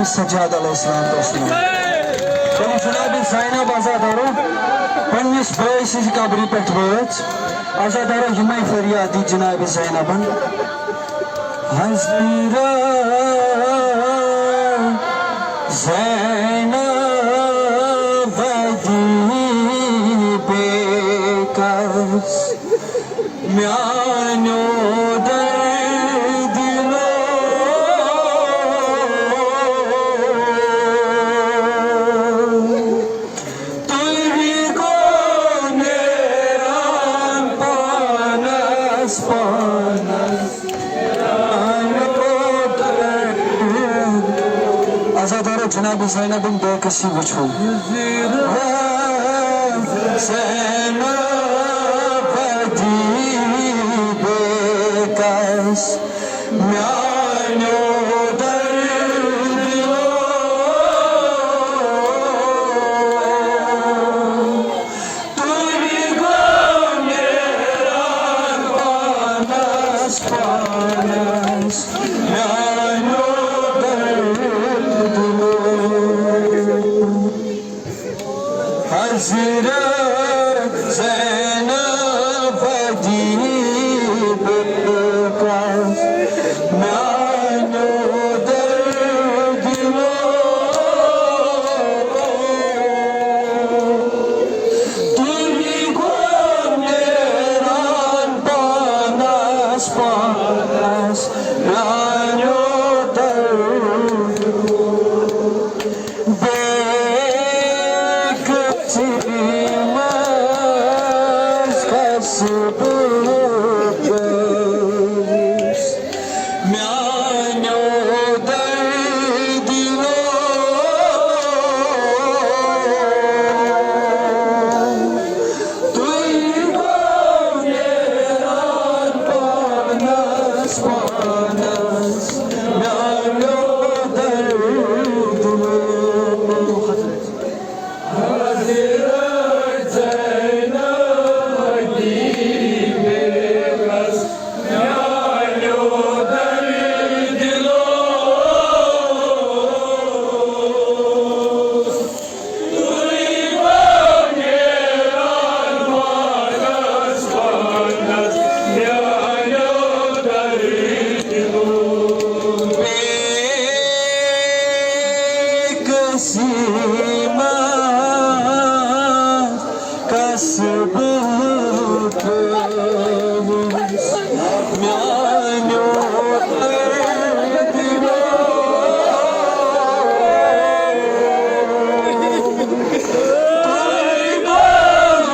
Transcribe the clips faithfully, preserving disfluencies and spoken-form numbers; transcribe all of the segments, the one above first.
سجاد علیہ السلام تسلیم۔ تیٚلہِ جناب زینب عزادارو پننِس بٲے سٕنٛزِ قبرِ پٮ۪ٹھ وٲژ۔ عزادارو یِمے فریادی جناب زینبن۔ حضرت زینب دی بے کس۔ میانیو دردِلو، تُہۍ گوٚو نیران پانس پانس۔ میانیو دردِلو۔ عزادارو، جناب زینبن بے کسی وٕچھو۔ زینب دی بے کس۔ میانیو دردِلو، تُہۍ گوٚو نیران پانس پانس۔ میانیو دردِلو۔ حضرت زینب دی بے کس۔ میانیو دردِلو، تُہۍ گوٚو نیران پانس پانس۔ میانیو دردِلو۔ بے کسی منٛز کس بہٕ پیوس۔ میانیو دردِلو، تُہۍ گوٚو نیران پانس پانس۔ میانیو دردِلو۔ کس بہٕ پیوس۔ میانیو دردِلو، تُہۍ گوٚو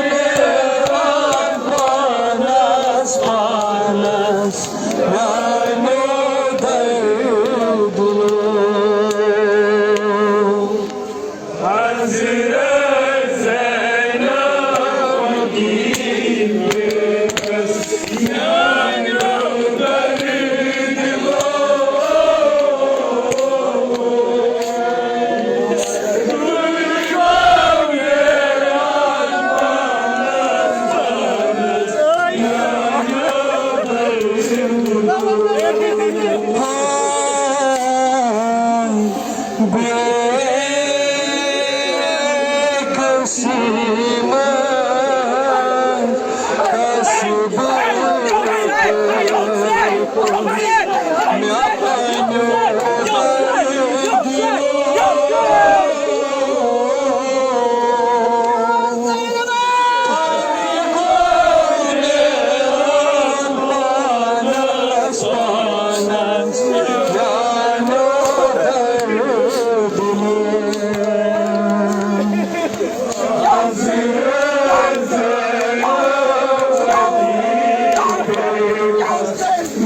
نیران پانس پانس۔ میانیو دردِلو۔ حضرت زینب کی بے کس۔ میانیو دردِلو، بے کسی منٛز کس بہٕ پیوس۔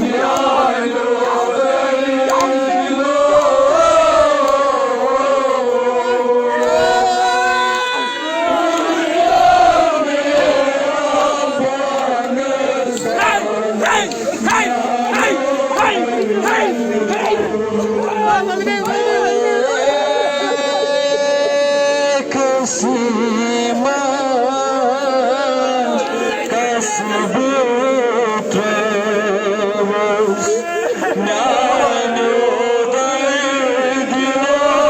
میانیو دردِلو، کسی منٛز کس بہٕ پیوس۔ میانیو دردِلو،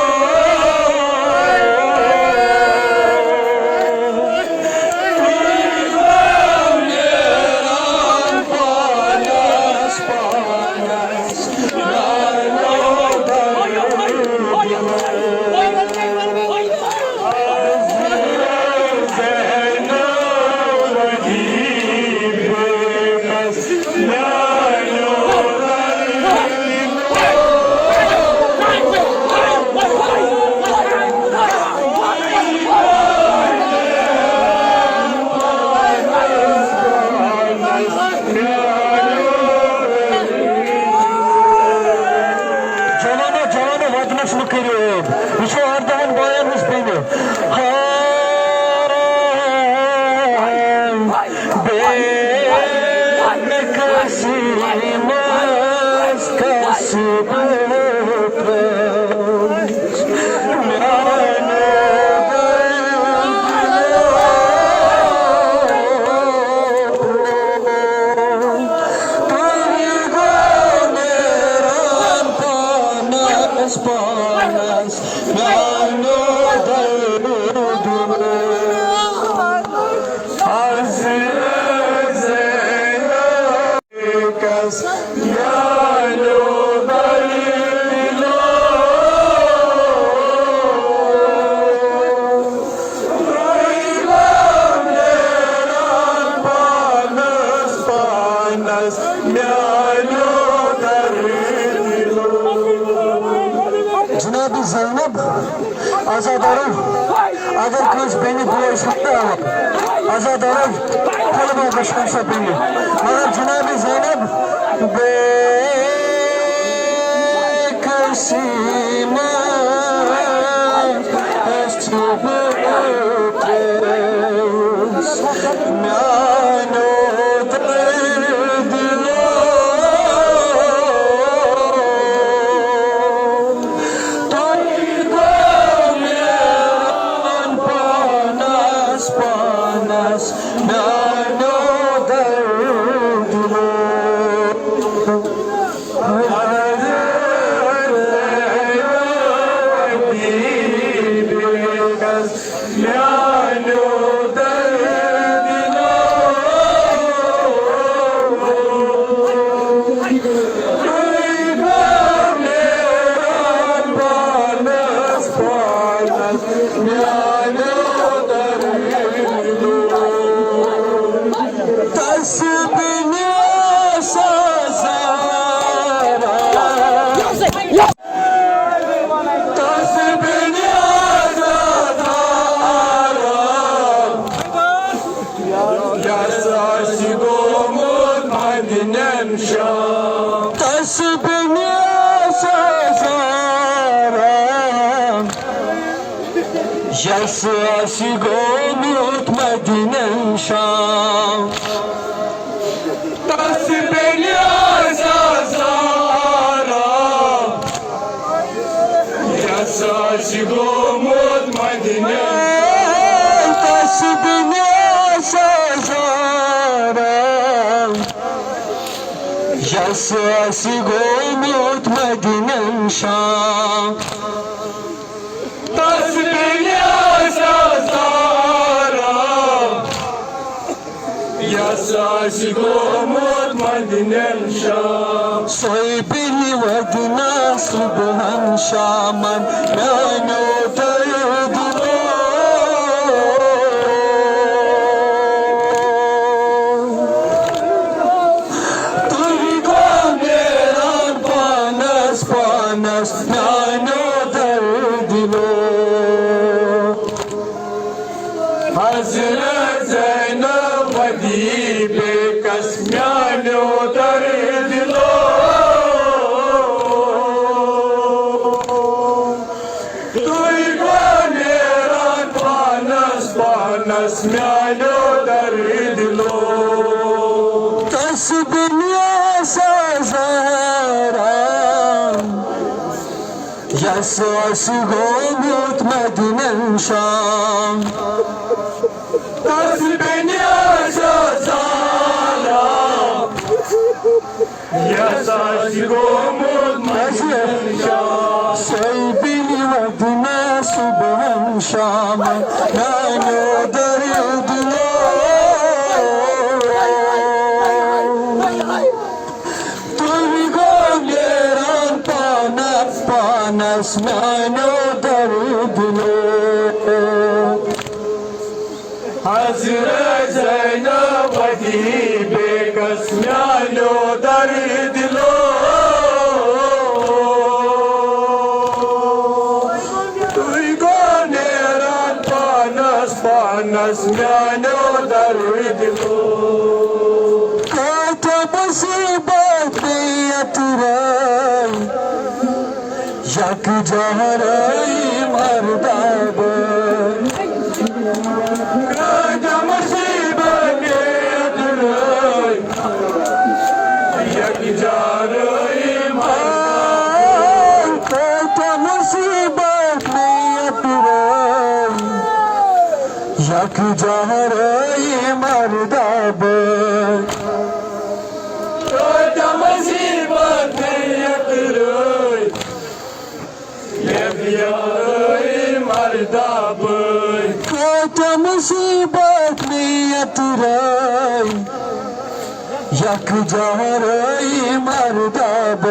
حضرت زینب کس میانیو دردِ دِلو۔ پانس پانس میانیو دردِ دِلو۔ جناب زینب، عزادارو، اگر کٲنٛسہِ بیٚنہِ بوے چھُ، عزادارو، پھۄلہٕ ما گژھِ کُنہِ ساتہٕ بیٚنہِ۔ مگر جناب زینب، بے کسی ما اسہِ بہٕ ترٛیوس میانیو دردِ دِلو۔ تُہۍ گوٚو نیران پانس پانس میانیو دردِ دِلو۔ میانیو دردِ دِلو۔ تُہۍ گوٚو نیران پانس پانس میانیو دردِ دِلو۔ تس بنیاسا زارا۔ تس بنیاسا زارا۔ یس آسہِ گوٚمُت مدنین شام۔ تس بنیاسا زارا۔ یس آسہِ گوٚمُت مدنین شام۔ تس بنیاسا زارا۔ یس آسہِ گوٚمُت مدنین۔ تس بنیاسا زارا۔ یس آسہِ گوٚمُت مدنین شام۔ تس بنیاسا زارا۔ یس آسہِ گوٚمُت مدنین شام۔ سۄے بنہِ ودنا صبحن شامن میانیو دردِ دِلو۔ تُہۍ گوٚو نیران پانس پانس میانیو دردِ دِلو۔ حضرت زینب ودی بیکس میانیو دردِ دِلو۔ تُہۍ گوٚو نیران پانس پانس میانیو دردِ دِلو۔ تس بنیاسا زارا۔ یس آسہِ گوٚمُت مدنین شام۔ تس بنیاسا زارا۔ یس آسہِ گوٚمُت مدنین شام۔ سۄے بنہِ ودنا صبحن شامن میانیو دردِ دِلو۔ تُہۍ گوٚو نیران پانس پانس میانیو دردِ دِلو۔ حضرت زینب ودی بیکس میانیو دردِ دِلو۔ تُہۍ گوٚو نیران پانس پانس میانیو دردِ دِلو۔ کٲتیٛاہ مصیبت پیٚیہِ یتھ رٲے، یکجاہ رٲے مرداب۔ کٲتیٛاہ مصیبت پیٚیہِ یتھ رٲے، یکجاہ رٲے مرداب۔ کٲتیٛاہ مصیبت پیٚیہِ یتھ رٲے، یکجاہ رٲے مرداب۔ کٲتیٛاہ مصیبت پیٚیہِ یتھ رٲے، یکجاہ رٲے مرداب۔ کۭتیٛاہ مُصیٖبت مےٚ یَترٲے، یَکجاہ رٲے مَرداب۔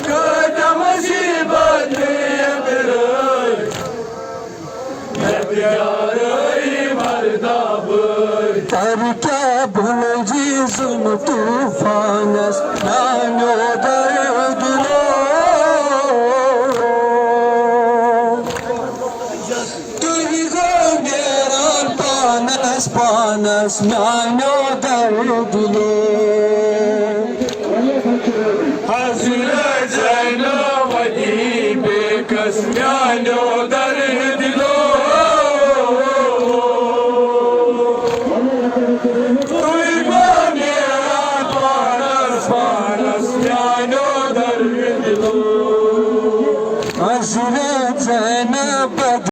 کۭتیٛاہ مُصیٖبت مےٚ یَترٲے، یَکجاہ رٲے مَرداب۔ تَرِ کیٛاہ بُلجی زُن طوٗفانَس میٛانیو دَرٕدِلو۔ تُہۍ گٔو نیران پانَس پانَس میٛانیو دَرٕدِلو۔ حضرت زینب ودی بیکس میٛانیو دَرٕدِلو۔ تُہۍ گٔو نیران پانَس پانَس میٛانیو دَرٕدِلو۔